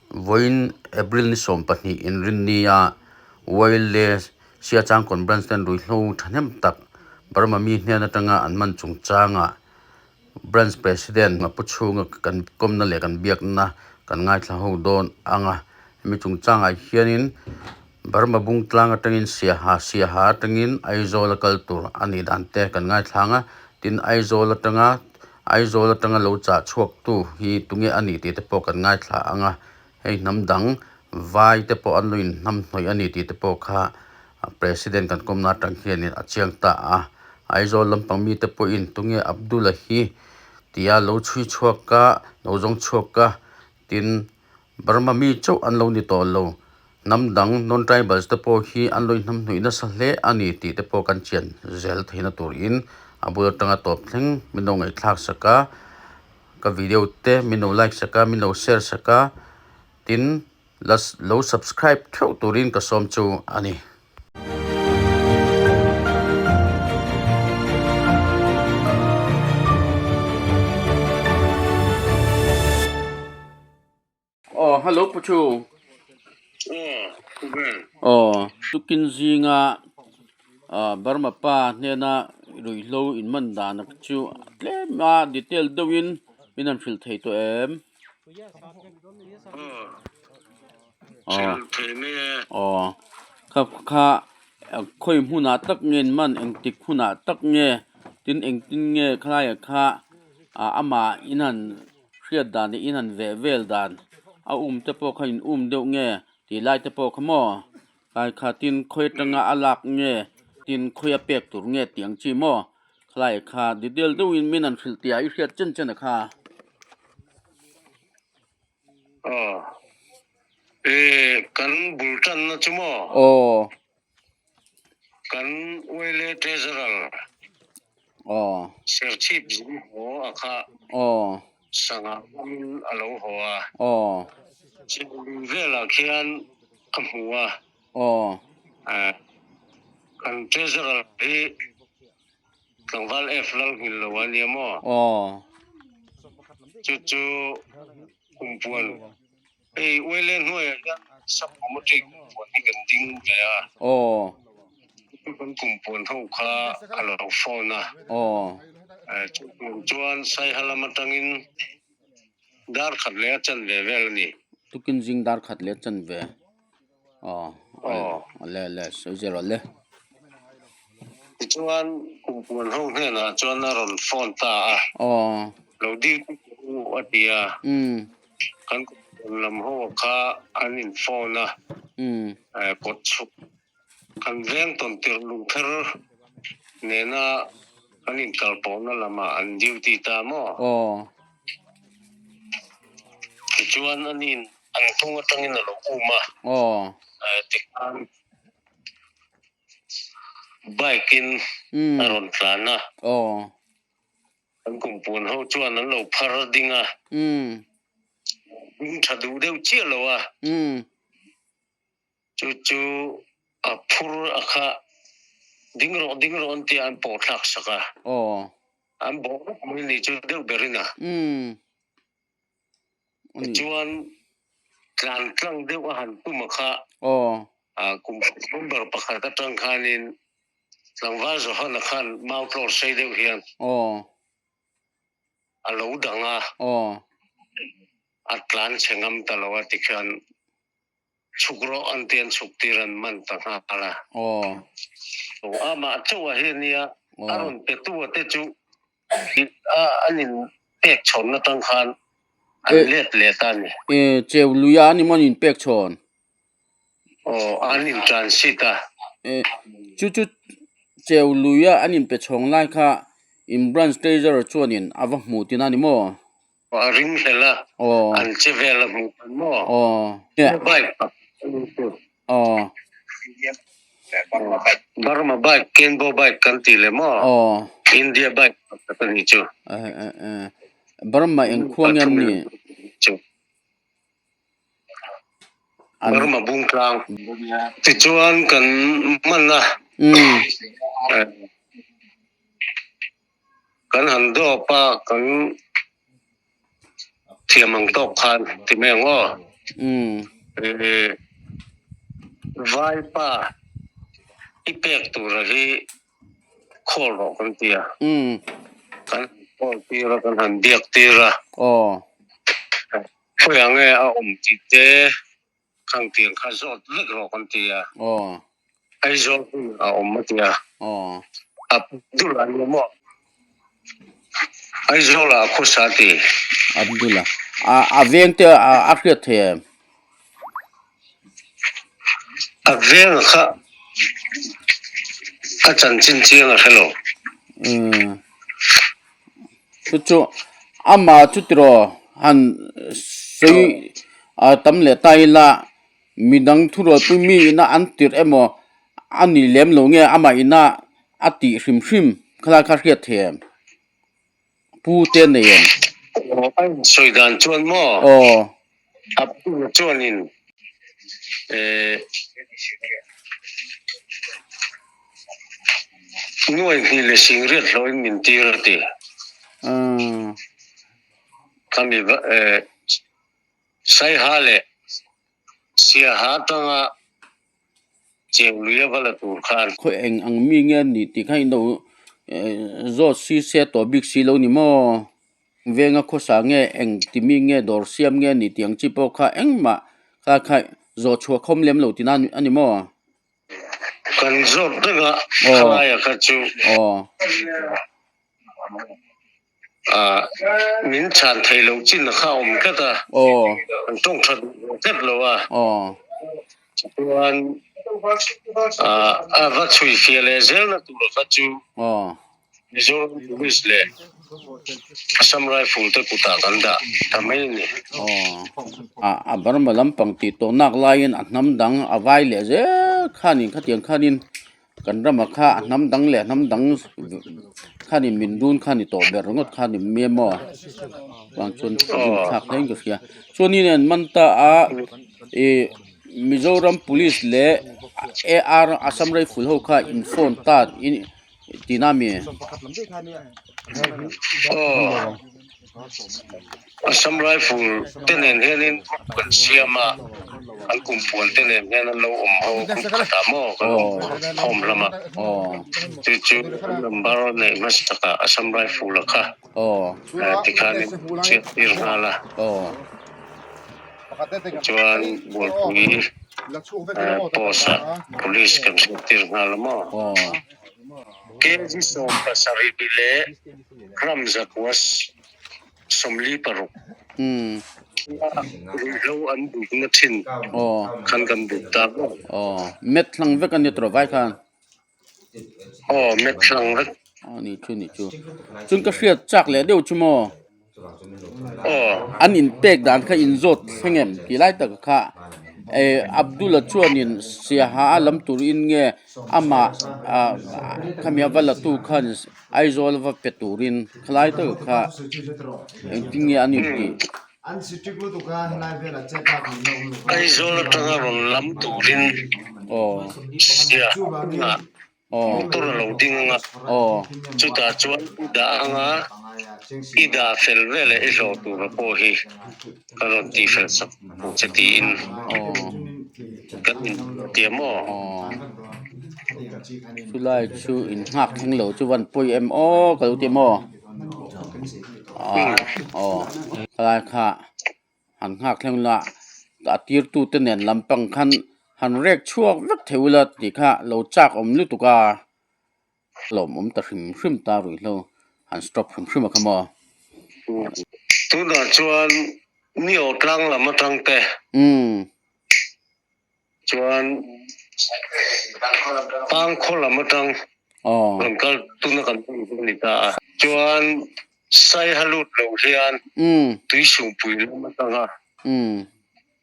Vawiin April ni 20 Inrinnia Wyle Siachangkawn Branch ten ruihhlo thahnem tak Burma mi hnen atanga an man chungchangah Branch President a pu chhunga kan kawmna leh kan biakna kan ngaithla ho dawn ang a. Hemi chungchangah hianin Burma bung tlang atangin Siaha, Siaha atangin Aizawl a kal tur a nih dan te kan ngaithla ang a. Tin, Aizawl atanga Aizawl atanga lo chah chhuaktu hi tunge a nih tih te pawh kan ngaithla ang a, hei hnam dang vai te pawh an lo inhnamhnawih a ni tih te pawh kha President kan kawmna atang hianin a chiang ta a. Aizawl lampang mite pawhin tunge Abdul-a hi tia lo chhui chhuak a, lo zawng chhuak a, tin Burma mi chauh an lo ni tawh lo. Hnam dang, non-tribals, te pawh hi an lo inhnamhnawih nasa hle a ni tih te pawh kan chian zel theihna turin a bul atanga tawp thleng min lo ngaihthlak sak a, ka video te min lo like sak a, min lo share sak a, tin la lo subscribe theuh turin ka sawm chu a ni. Aw hello Pu Chu. Aw tukin zinga Burma pa hnena ruihhlo in man dan chu tlem a detail deuhin min han hrilh thei tawh em? Aw kha kha khawi hmunah tak nge in man engtik hunah tak nge tin engtin nge khalaiah kha amah in han Hriat dan leh in han veh vel dan a um te pawh kha in um deuh nge tih lai te pawh kha maw kai kha tin khawi atanga a lak nge tin khawi a pek tur nge tih ang chi maw khalai kha detail deuhin min han hrilh tih ah i hriat chen chen a kha. Aw e kan bul tanna chu maw? Aw. Kan Wele Treasurer Aw. Serchhip zing haw a kha Aw. sangha awmin a lo haw a. Aw. Chhim velah khian a hmu a. Aw. Kan Treasurer hi tlangval F Lalhngil lo a nia maw? Aw. Chu chu kumpuan Hei Wele hnuaiah hian sub-committee kumpuan hi kan ding ve a. Aw. Kan kumpuan ho kha a lo phone a. Aw. Chutiang chuan Saiha lam atangin dar khat leh a chanve vel a ni. Tukin zing dar khat leh a chanve. Aw. Aw. Le le sawi zel rawh le. Tichuan kumpuan ho hnenah chuan a rawn phone ta a. Aw. Lo duty u a ti a. Umm. Kan kumpuan lam ho kha an in phone a. Umm. Kawt chhuk kan veng tawn tirh lungther nena kan inkalpawhna lamah an duty ta maw? Aw. Tichuan ani'n an hnung atangin a lo um a. Aw. Tikhan bike in a rawn tlan a. Aw. An kumpuan ho chuan an lo phar ding a. Ding tha duh deuh chiah lo a. Chu chu a phur a kha ding rawh ding rawh an tia an pawh thlak sak a. Aw. An bawh vek mai ni chu deuh ber in a. Umm. Chuan tlan tlang deuh a han tum a kha. Aw. A kum number pakhat atang khanin tlangval Johana khan mau tlawr sei deuh hian. Aw. A lo dang a. Aw. A tlan chhe ngam ta lo a tikhian Chhuk rawh an ti an chhuk tir an man ta nghal a. Aw. Amah chauh a hi ania a rawn pe tu a te chu an in pek chhawn atang khan an let let a ni. E cheu lui a ani maw an in pek chhawn? Aw an in transit a. E chu chu cheu lui a an in pe chhawng lai kha in branch treasurer chuanin a va hmuh tina ani maw? A ring hlel a, an che vel a hmuh kan maw? Bike Aw. Burma bike, Kenbo bike kan ti leh maw? India bike pakhat a nih chu. Burma eng khua nge an nih? Burma bungtlang. Tichuan kan man a. Kan han dawp a, kan thiam ang tawk khan ti mai ang aw. Vaipa i pek tura hi call rawh kan ti a. Kan call tir a, kan han biak tir a. Khawiah nge a awm tih te khang tiang kha zawt vek rawh kan ti a. Aizawl hmun a awm a ti a. Abdul a ni maw? Aizawl ah a khawsa a ti. Abdul a. A veng te a hriat thei em? A veng kha a chanchin chiang a hre lo. Umm. Chu chu ama chu tiraw han sawi tam leh ta ila midang thurualpui mi ina an tirh emaw a ni lem lo nge amah ina a tih hrim hrim khalai kha hriat thei em? Pu te nei em? Aw a insawi dan chuan maw? Aw. A pu chuanin eh nuai hnih leh singriat hlawhin min tir a ti. Umm. Khami eh Saiha leh Siaha atanga Cheng lui a va la tur khan. Khawi eng ang mi nge ni tih kha in lo zawt si se tawh bik si lo ni maw? Venga khawsa nge eng ti mi nge dawr siam nge ni tih ang chi pawh kha engmah kha kha zawh chhuah khawm lem lo tihna a ni maw? Kan zawt reng a, khalaia kha chu. Min chhan thei lo chin kha a awm tlat a, an tawng tha duh tlat lo a, chuan a va chhui fiah leh zel na tur kha chu Mizoram Police leh Assam Rifle te kutah kan dah ta mai a ni. A Burma lampang tih tawh nak laiin a hnam dang a vai leh zel khanin khatiang khanin Kan ramah kha a hnam dang leh hnam dang khanin min run kha ni tawh ber ringawt kha ni mai maw vang chuan rin thlak hle in ka hria chuanin an man ta a ih Mizoram police leh AR Assam Rifle ho kha in phone ta in tihna a mi? Assam Rifle te nen hianin group kan siam a, an kumpuan te nen hian an lo awm ho group khatah maw kan awm khawm hlawm a, chu chu an number neih hmasakah Assam Rifle a kha tikhanin chhiat tir nghal a, chuan Bualpui post ah police kan hriat tir nghal a maw. Kg 70 leh gram 146 ruihhlo an bukna thin khan kan buk ta maw? Aw, met hlang vek a ni tawh vai khan. Aw, met hlang vek. Aw ni chu ni chu. Chun ka hriat chak leh deuh chu maw? Aw. An inpek dan kha inzawt thleng em tih lai tak kha eh Abdul-a chuanin Siaha a lam turin nge amah ah khami a va la tu khan Aizawl va pe turin khalai tak kha engtin nge an intih. Aizawl atanga rawn lam turin Siaha Motor a lo ding ang a, chutah chuan i dah ang a, i dah fel veleh i hlawh tura pawh hi ka rawn tih fel sak ang che tiin kan intiam aw. Chulai chu in nghak thleng lo chu van pawi em aw ka lo ti maw? Aw khalai kha. Han nghak thleng la a tirtute nen lampang khan han rek chhuak vek thei ula tih kha lo chak awm lutuk a, lawmawm ta hrim hrim ta ruihhlo han stop hrim hrim a kha maw. Tunah chuan ni aw tlang lam atang te. Chuan Pangkhaw lam atang rawn kal tuna kan hman chu a ni ta a. Chuan Saiha lut lo hian Tuisungpui lam atanga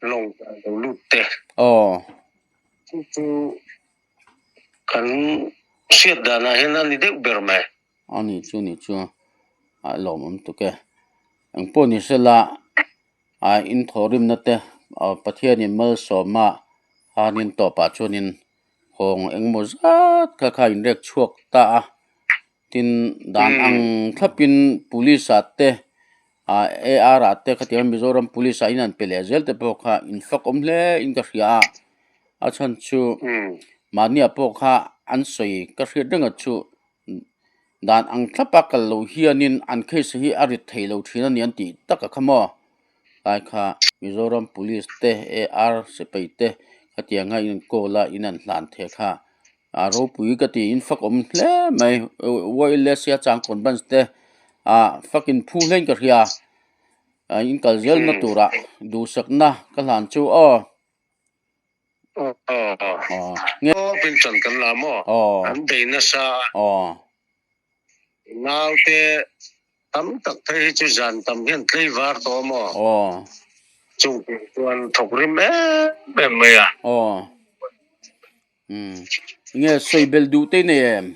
lawng kai lo lut te chu chu kan hriat danah hian a ni deuh ber mai. A ni chu ni chu a lawmawm tuk e. Engpawh ni sela. A inthawhrimna te Pathianin malsawma hanin tawpah chuanin hawng engemaw zat kha kha a inrek chhuak ta a, tin dan ang thlapin police ah te Ah AR ah te khatiang Mizoram Police ah in an pe leh zel te pawh kha in fak awm hle in ka hria a, a chhan chu mahni ah pawh kha an sawi ka hriat reng a chu dan ang thlap a kal loh hianin an case hi a rit thei lo thin a ni an tih tak a kha maw tlai kha Mizoram Police te AR sipai te khatiang a in call a in an hlan thei kha A ropui ka tiin fak awm hle mai wireless hi a chang kawn branch te ah fakin phu hlein ka hria ah in kal zel na turah duhsakna ka hlan chu aw. Aw pintan kan la maw an bei nasa aw. Naute tam tak phei hi chu zan tam hian tlei var tawh maw? Aw. Chung tur chuan thawk rim em em mai a. Aw. Umm. Nge sawi belh duh te nei em?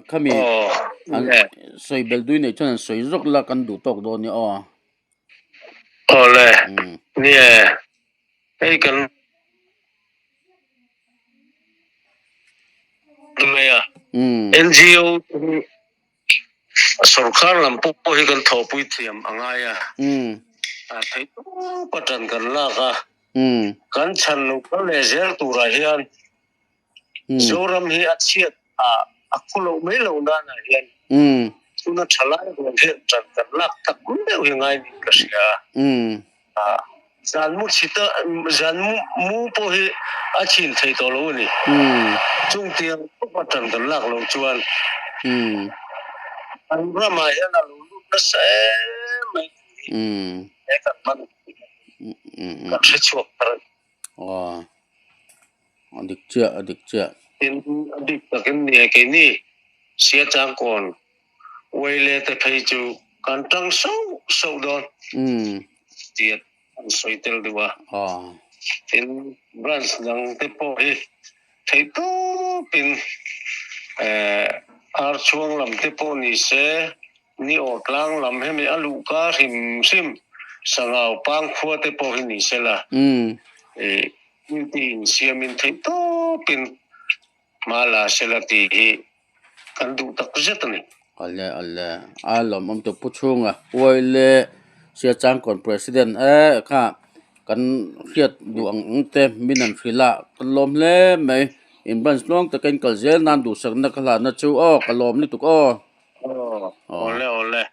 Khami an sawi belh duh nei chuan an sawi zawk la kan duh tawk dawn nia aw. Awle. Nia hei kan mai a. NGO Sorkar lam pawh hi kan thawhpui thiam a ngai a, a theih tawp a tan kan lak a, kan chhan lo kal leh zel turah hian Zoram hi a chhiat a, a khu loh mai loh nanah hian tuna tha lai rual hian tan kan lak tak meuh hi ngai niin ka hria a. Zan mu chhit a, zan mu pawh hi a chhin thei tawh lo a ni. Chung tiang tawpa tan kan lak loh chuan kan ramah hian a lo lut nasa em mai tih hi he kan hman kan hre chhuak thar a ni. Aw, a dik chiah, a dik chiah. Tin, a bik takin nia keini Siachangkawn Uaile te phei chu kan tang sauh sauh dawn tih an sawi tel deuh a. Tin, branch dang te pawh hi theih tawpin Archhuang lam te pawh ni se, ni aw tlang lam hemi a luh ka hrim hrim Sangau Pangkhua te pawh hi ni se la, duty insiamin theih tawpin Hma la se la tih hi kan duh tak zet a ni. Ale ale a lawmawm tu pu chhunga uaile Siachangkawn President e kha kan hriat duh ang ang te min an hrilh a ka lawm hle mai in branch tluang taka in kal zel nan duhsakna ka hlanna chu aw ka lawm lutuk aw. Aw awle awle.